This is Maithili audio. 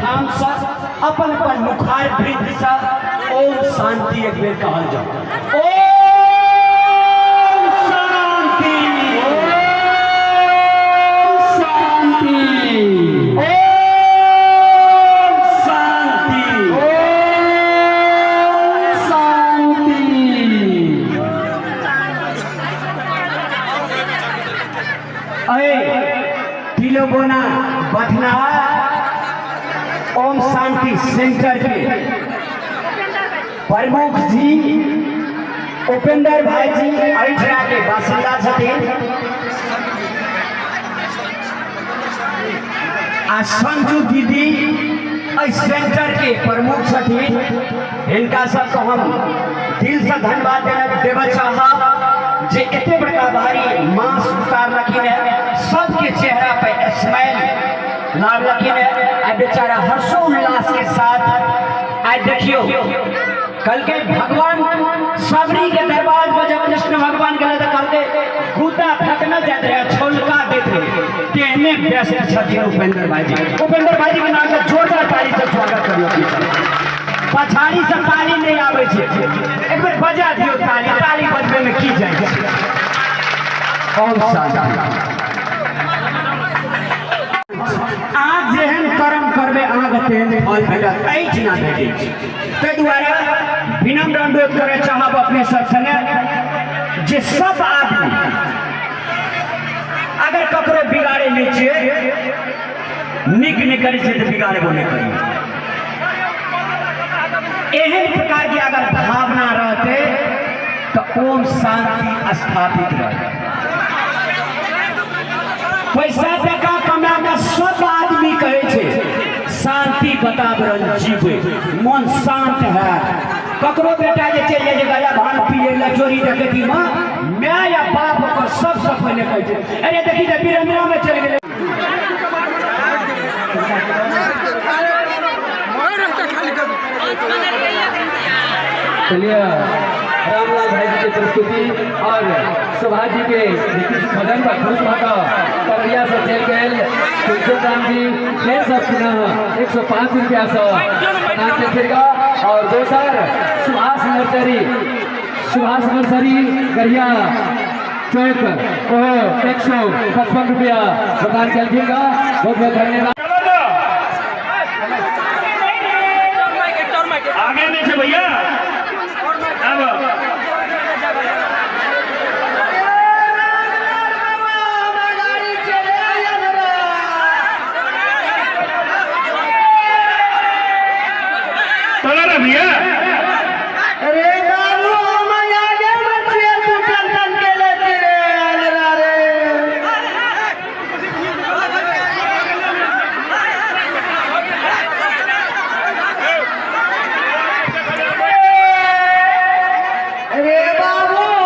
ठाम से अपन अपन मुखार वृद्ध से ओम शांति एक बेर कहल जाओ। ओम शांति, ओम शांति, ओम शांति, ओम शांति। अरे तिलोबोना बथना ओम शांति सेंटर के प्रमुख जी उपेंद्र भाई जी एहिठिना के बासिंदा छथिन आ संजू दीदी एहि सेंटर के प्रमुख छथिन। हिनका सबके हम दिल से धन्यवाद देबऽ चाहब जे एते बड़का भारी मांस उतारलखिन है, सबके चेहरा पर स्माइल लावलखिन है आ बेचारा हर्षोल्लास के साथ। आज देखियो कल के भगवान सबरी के दरबार में जब कृष्ण भगवान गए तो कल के गुदा फटना जाते रहे, छोलका देते रहे, तेहने व्यस्त छथिन उपेंद्र भाई जी। उपेंद्र भाई जी के नाम से जोरदार ताली से स्वागत करियो। पछाड़ी से ताली नहीं आवे छे, एक बेर बजा दियो ताली, ताली बजबे में की जाए। ओम शांति। आज जेहन कर्म करबे अहाँके तेहन फल भेटत, एहिठिना भेटै छै। ताहि दुआरे विनम्र अनुरोध करय चाहब अपने सब संगे जे सब आदमी अगर ककरो बिगाड़े नहि छियै, नीक नहि करै छियै तऽ बिगाड़बो नहि करियौ। एहन प्रकार के अगर भावना रहते तो ओम शांति स्थापित रहते। पैसा टका कमा के सब आदमी कहै छै शांति वातावरण जीवे, मन शांत है। ककरो बेटा जे चलि जाइ छै गया भांग पिए ला चोरी डकैती में, my या बाप ओकर सबसे पहिले कहै छै अरे देखी तऽ बिरंगना में चलि गेलै। चलिए रामलाल भाई जी के प्रस्तुति और शोभा जी के भजन पर खुश भऽ तररिया से चलि गेल तुलसीराम जी फेर सब पुनः 105 रुपया से प्रदान केलखिन। और दोसर सुभाष नर्सरी, सुभाष नर्सरी गढ़िया चौक ओहो 155 रुपया प्रदान केलखिन। बहुत बहुत धन्यवाद। आगे नहीं छे भैया। अब